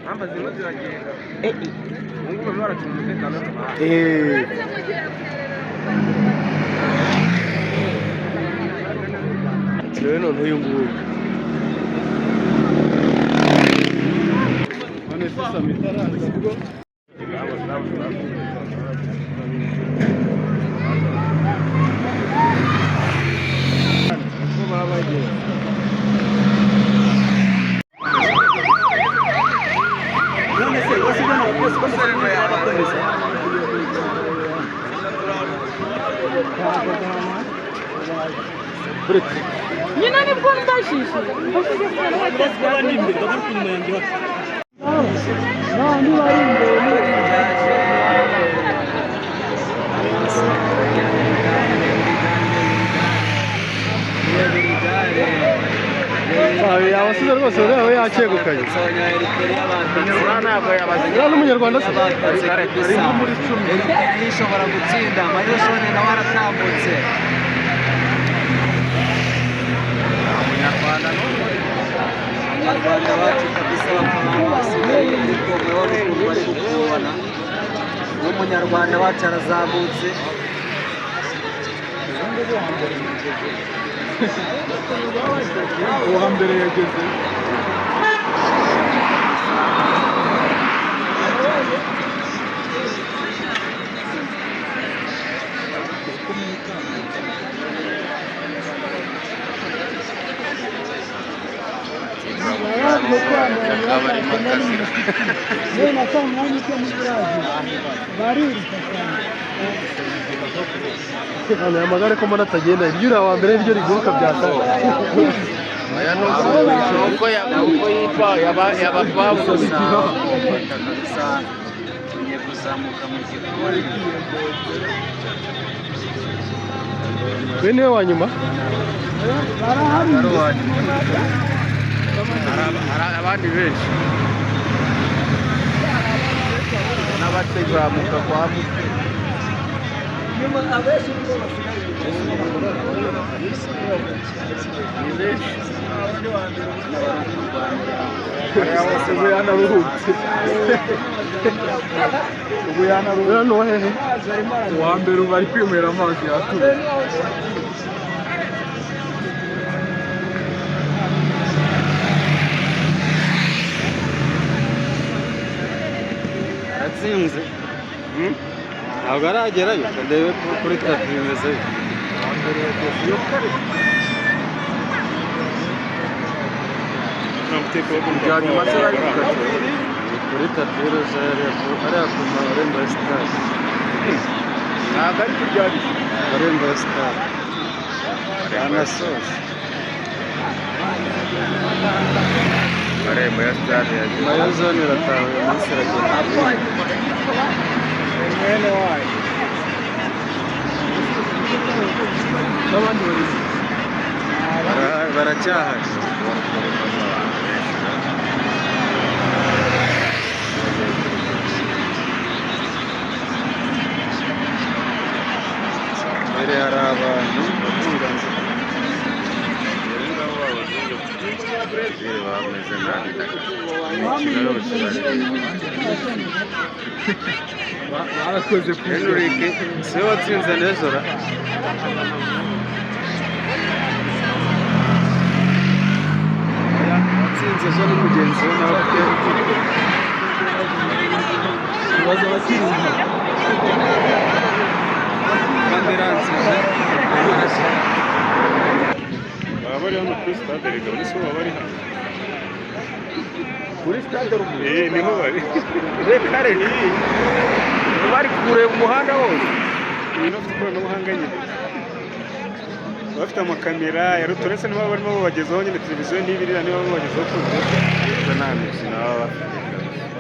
Impamvu zirimo ziragenda. Ubu ngubu barimo baracunga umutekano wo mu muhanda. Turebe none uyu nguyu. None se Samita araza bwo? Uko baba bageze. None se wasibona abapolisi ko bakomeza? Nyine nibwo mbajije Abasize rwose uriya we yakegukanye. Uriya n'umunyarwanda se? Ari nko muri 10. Ishobora gutsinda Mayosone nawe aratambutse. Abanyarwanda bacu kabisa bakaba basigaye, ariko murabona ukuntu bari gukubana. N'umunyarwanda wacu arazamutse. Uwa mbere yageze. Hano aya magare ko mbona atagenda, iryo uriya wa mbere niryo riguruka byatanga. Aya ni uko yitwa yabafabuze. Kabisa tugiye kuzamuka mu gikoni. We niwe wa nyuma? Ari uwa nyuma. Hari abandi benshi n'abatezamuka kwa Mutwe. Ni benshi. Ubu yanaruhutse. Ubu yanaruhutse. Uriya ni uwa hehe? Uwa mbere ubu ari kwinywera amazi yatuye. Aratsinze. Ntabwo aragerayo, ndebe ko kuri tapi bimeze bite. Bya nyuma se bari gukata. Ni kuri tapi roza hariya ku marembo ya sitade. Ntabwo ari kurya bishya. Marembo ya sitade. Yanasoje. Marembo ya sitade yageze. Mayo zone irataha uyu munsi iragenda. Mwene wayo. N'abandi bari Baracyahari. Mbere hari abantu bafunganzira. Bameze nabi. Imikino yose bareba. Barakoze. Henrique siwe watsinze neza. Watsinze ejo ni mugenzi we nawe afite. Ibibazo abatsinze. Kandi iransije. Baba bari hano kuri stade reka buri baba bari hano. Kuri stade ruguru. Niho bari. Reka reka. Bari kureba umuhanda wose. Ibintu bafite ikoranabuhanga nyine. Bafite amakamera ya ruturetse niba barimo babagezaho nyine televiziyo n'ibiriya niba babagezaho ku Gusa nta mikino baba bafite kabisa.